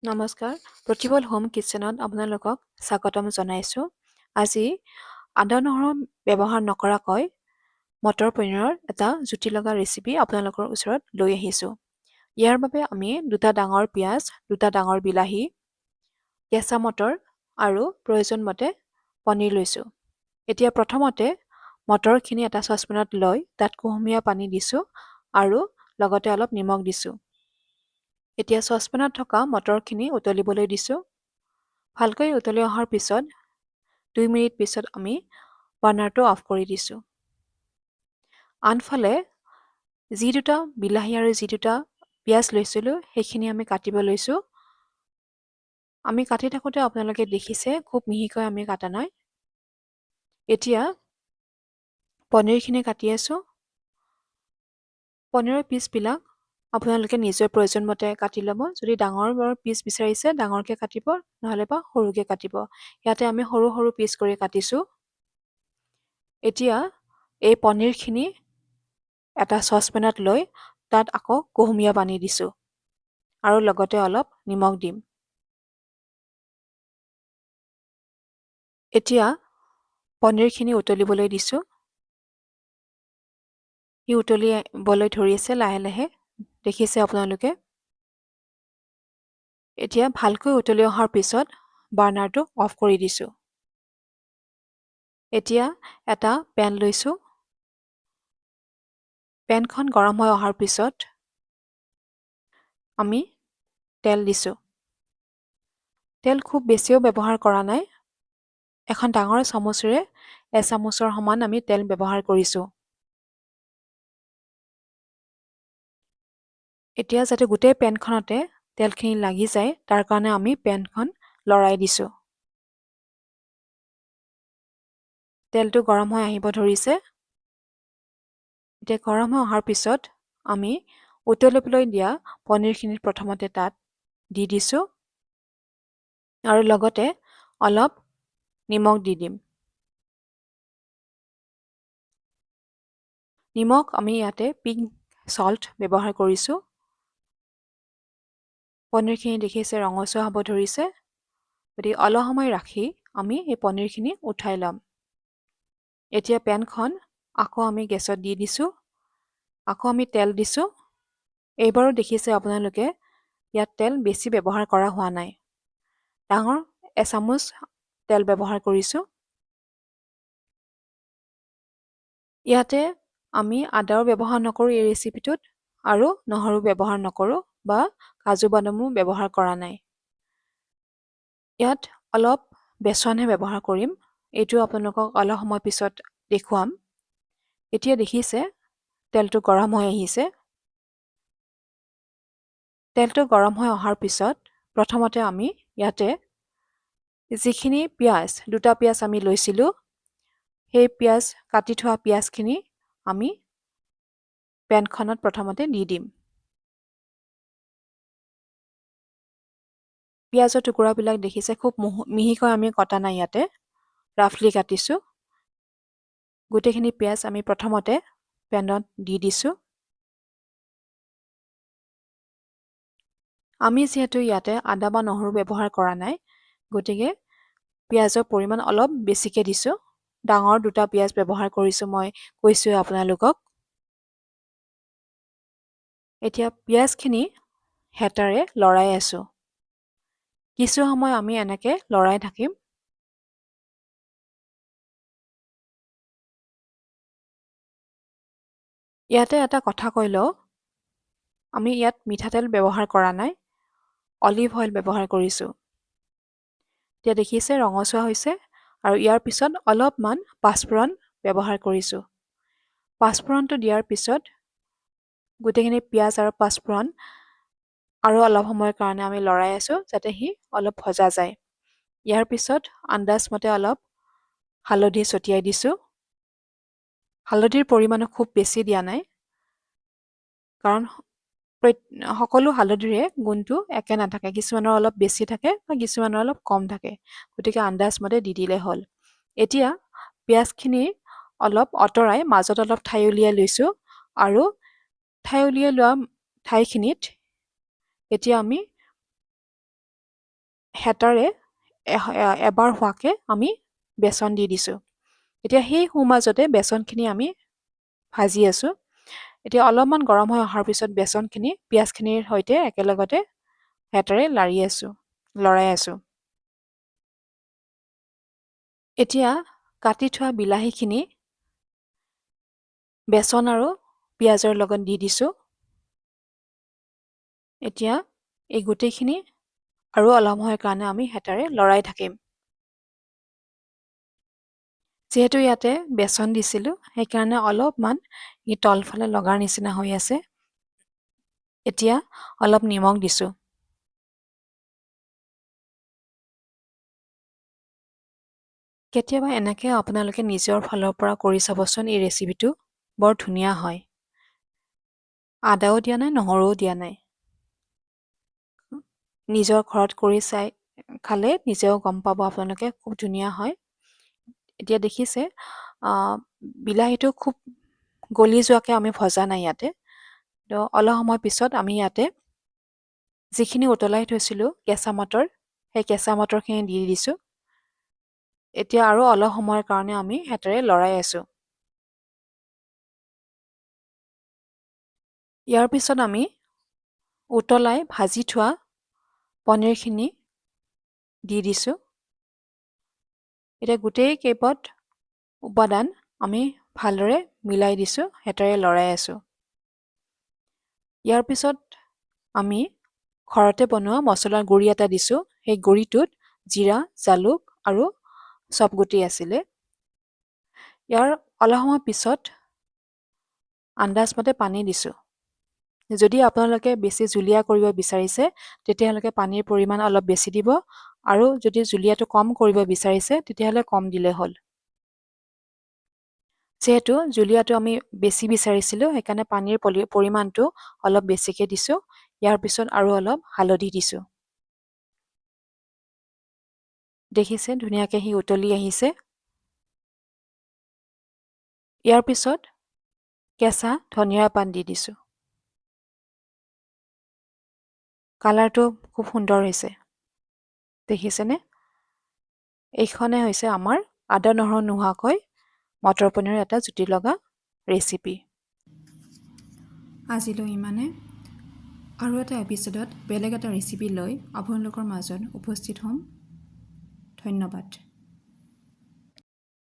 নমস্কাৰ, প্ৰতিপল হোম কিটচেনত আপোনালোকক স্বাগতম জনাইছোঁ। আজি আদা নহৰু ব্যৱহাৰ নকৰাকৈ মটৰ পনীৰৰ এটা জুতি লগা ৰেচিপি আপোনালোকৰ ওচৰত লৈ আহিছোঁ। ইয়াৰ বাবে আমি দুটা ডাঙৰ পিঁয়াজ, দুটা ডাঙৰ বিলাহী, কেঁচা মটৰ আৰু প্ৰয়োজন মতে পনীৰ লৈছোঁ। এতিয়া প্ৰথমতে মটৰখিনি এটা চচপেনত লৈ তাত কুহুমীয়া পানী দিছোঁ আৰু লগতে অলপ নিমখ দিছোঁ। এতিয়া চচপেনত থকা মটৰখিনি উতলিবলৈ দিছোঁ। ভালকৈ উতলি অহাৰ পিছত 2 মিনিট পিছত আমি বাৰ্ণাৰটো অফ কৰি দিছোঁ। আনফালে যি দুটা বিলাহী আৰু যি দুটা পিঁয়াজ লৈছিলোঁ, সেইখিনি আমি কাটিব লৈছোঁ। আমি কাটি থাকোঁতে আপোনালোকে দেখিছে, খুব মিহিকৈ আমি কাটা নাই। এতিয়া পনীৰখিনি কাটি আছোঁ। পনীৰৰ পিচবিলাক আপোনালোকে নিজৰ প্ৰয়োজন মতে কাটি ল'ব। যদি ডাঙৰ বৰ পিচ বিচাৰিছে, ডাঙৰকৈ কাটিব, নহ'লে বা সৰুকৈ কাটিব। ইয়াতে আমি সৰু সৰু পিচ কৰি কাটিছোঁ। এতিয়া এই পনীৰখিনি এটা চচপেনত লৈ তাত আকৌ কুহুমীয়া পানী দিছোঁ আৰু লগতে অলপ নিমখ দিম। এতিয়া পনীৰখিনি উতলিবলৈ দিছোঁ। সি উতলিবলৈ ধৰিছে লাহে লাহে, দেখিছে আপোনালোকে। এতিয়া ভালকৈ উতলি অহাৰ পিছত বাৰ্ণাৰটো অফ কৰি দিছোঁ। এতিয়া এটা পেন লৈছোঁ। পেনখন গৰম হৈ অহাৰ পিছত আমি তেল দিছোঁ। তেল খুব বেছিও ব্যৱহাৰ কৰা নাই। এখন ডাঙৰ চামুচেৰে এচামুচৰ সমান আমি তেল ব্যৱহাৰ কৰিছোঁ। এতিয়া যাতে গোটেই পেনখনতে তেলখিনি লাগি যায়, তাৰ কাৰণে আমি পেনখন লৰাই দিছোঁ। তেলটো গৰম হৈ আহিব ধৰিছে। এতিয়া গৰম হৈ অহাৰ পিছত আমি উতলিবলৈ দিয়া পনীৰখিনি প্ৰথমতে তাত দি দিছোঁ আৰু লগতে অলপ নিমখ দি দিম। নিমখ আমি ইয়াতে পিংক চল্ট ব্যৱহাৰ কৰিছোঁ। পনীৰখিনি দেখিছে ৰঙচুৱা হ'ব ধৰিছে, গতিকে অলপ সময় ৰাখি আমি এই পনীৰখিনি উঠাই ল'ম। এতিয়া পেনখন আকৌ আমি গেছত দি দিছোঁ, আকৌ আমি তেল দিছোঁ। এইবাৰো দেখিছে আপোনালোকে, ইয়াত তেল বেছি ব্যৱহাৰ কৰা হোৱা নাই। ডাঙৰ এচামুচ তেল ব্যৱহাৰ কৰিছোঁ। ইয়াতে আমি আদাও ব্যৱহাৰ নকৰোঁ এই ৰেচিপিটোত আৰু নহৰু ব্যৱহাৰ নকৰোঁ বা কাজু বাদামো ব্যৱহাৰ কৰা নাই। ইয়াত অলপ বেচনহে ব্যৱহাৰ কৰিম। এইটো আপোনালোকক অলপ সময় পিছত দেখুৱাম। এতিয়া দেখিছে তেলটো গৰম হৈ আহিছে। তেলটো গৰম হৈ অহাৰ পিছত প্ৰথমতে আমি ইয়াতে যিখিনি পিঁয়াজ, দুটা পিঁয়াজ আমি লৈছিলোঁ, সেই পিঁয়াজ, কাটি থোৱা পিঁয়াজখিনি আমি পেনখনত প্ৰথমতে দি দিম। পিঁয়াজৰ টুকুৰাবিলাক দেখিছে, খুব মিহিকৈ আমি কটা নাই, ইয়াতে ৰাফলি কাটিছোঁ। গোটেইখিনি পিঁয়াজ আমি প্ৰথমতে পেনত দি দিছোঁ। আমি যিহেতু ইয়াতে আদা বা নহৰু ব্যৱহাৰ কৰা নাই, গতিকে পিঁয়াজৰ পৰিমাণ অলপ বেছিকৈ দিছোঁ। ডাঙৰ দুটা পিঁয়াজ ব্যৱহাৰ কৰিছোঁ, মই কৈছোঁৱে আপোনালোকক। এতিয়া পিঁয়াজখিনি হেতাৰে লৰাই আছোঁ। কিছু সময় আমি এনেকৈ লৰাই থাকিম। ইয়াতে এটা কথা কৈ লওঁ, আমি ইয়াত মিঠাতেল ব্যৱহাৰ কৰা নাই, অলিভ অইল ব্যৱহাৰ কৰিছোঁ। এতিয়া দেখিছে ৰঙচুৱা হৈছে আৰু ইয়াৰ পিছত অলপমান পাঁচফোৰণ ব্যৱহাৰ কৰিছোঁ। পাঁচফোৰণটো দিয়াৰ পিছত গোটেইখিনি পিঁয়াজ আৰু পাঁচফোৰণ আৰু অলপ সময়ৰ কাৰণে আমি লৰাই আছোঁ, যাতে সি অলপ ভজা যায়। ইয়াৰ পিছত আন্দাজ মতে অলপ হালধি ছটিয়াই দিছোঁ। হালধিৰ পৰিমাণো খুব বেছি দিয়া নাই, কাৰণ সকলো হালধিৰে গুণটো একে নাথাকে, কিছুমানৰ অলপ বেছি থাকে বা কিছুমানৰ অলপ কম থাকে, গতিকে আন্দাজ মতে দি দিলে হ'ল। এতিয়া পিঁয়াজখিনি অলপ আঁতৰাই মাজত অলপ ঠাই উলিয়াই লৈছোঁ আৰু ঠাই উলিয়াই লোৱা ঠাইখিনিত এতিয়া আমি হেতাৰে এবাৰ হোৱাকৈ আমি বেচন দি দিছোঁ। এতিয়া সেই সোঁমাজতে বেচনখিনি আমি ভাজি আছোঁ। এতিয়া অলপমান গৰম হৈ অহাৰ পিছত বেচনখিনি পিঁয়াজখিনিৰ সৈতে একেলগতে হেতাৰে লাৰি আছোঁ, লৰাই আছোঁ। এতিয়া কাটি থোৱা বিলাহীখিনি বেচন আৰু পিঁয়াজৰ লগত দি দিছোঁ। এতিয়া এই গোটেইখিনি আৰু অলপ সময়ৰ কাৰণে আমি হেতাৰে লৰাই থাকিম। যিহেতু ইয়াতে বেচন দিছিলোঁ, সেইকাৰণে অলপমান ই তলফালে লগাৰ নিচিনা হৈ আছে। এতিয়া অলপ নিমখ দিছোঁ। কেতিয়াবা এনেকৈ আপোনালোকে নিজৰ ফালৰ পৰা কৰি চাবচোন, এই ৰেচিপিটো বৰ ধুনীয়া হয়। আদাও দিয়া নাই, নহৰুও দিয়া নাই। নিজৰ ঘৰত কৰি চাই খালে নিজেও গম পাব আপোনালোকে, খুব ধুনীয়া হয়। এতিয়া দেখিছে বিলাহীটো খুব গলি যোৱাকৈ আমি ভজা নাই ইয়াতে। তো অলপ সময় পিছত আমি ইয়াতে যিখিনি উতলাই থৈছিলোঁ কেঁচা মটৰ, সেই কেঁচা মটৰখিনি দি দিছোঁ। এতিয়া আৰু অলপ সময়ৰ কাৰণে আমি হাতেৰে লৰাই আছোঁ। ইয়াৰ পিছত আমি উতলাই ভাজি থোৱা পনীৰখিনি দি দিছোঁ। এতিয়া গোটেই কেইপদ উপাদান আমি ভালদৰে মিলাই দিছোঁ, হেতাৰে লৰাই আছোঁ। ইয়াৰ পিছত আমি ঘৰতে বনোৱা মছলাৰ গুড়ি এটা দিছোঁ। সেই গুড়িটোত জিৰা, জালুক আৰু চপগুটি আছিলে। ইয়াৰ অলপ সময় পিছত আন্দাজমতে পানী দিছোঁ। যদি আপোনালোকে বেছি জুলীয়া কৰিব বিচাৰিছে, তেতিয়াহ'লে পানীৰ পৰিমাণ অলপ বেছি দিব, আৰু যদি জুলীয়াটো কম কৰিব বিচাৰিছে তেতিয়াহ'লে কম দিলে হ'ল। যিহেতু জুলীয়াটো আমি বেছি বিচাৰিছিলোঁ, সেইকাৰণে পানীৰ পৰিমাণটো অলপ বেছিকৈ দিছোঁ। ইয়াৰ পিছত আৰু অলপ হালধি দিছোঁ। দেখিছে ধুনীয়াকৈ সি উতলি আহিছে। ইয়াৰ পিছত কেঁচা ধনিয়া পাত দি দিছোঁ। কালাৰটো খুব সুন্দৰ হৈছে, দেখিছেনে? এইখনে হৈছে আমাৰ আদা নহৰু নোহোৱাকৈ মটৰ পনীৰৰ এটা জুতি লগা ৰেচিপি। আজিলৈ ইমানে। আৰু এটা এপিছ'ডত বেলেগ এটা ৰেচিপি লৈ আপোনালোকৰ মাজত উপস্থিত হ'ম। ধন্যবাদ।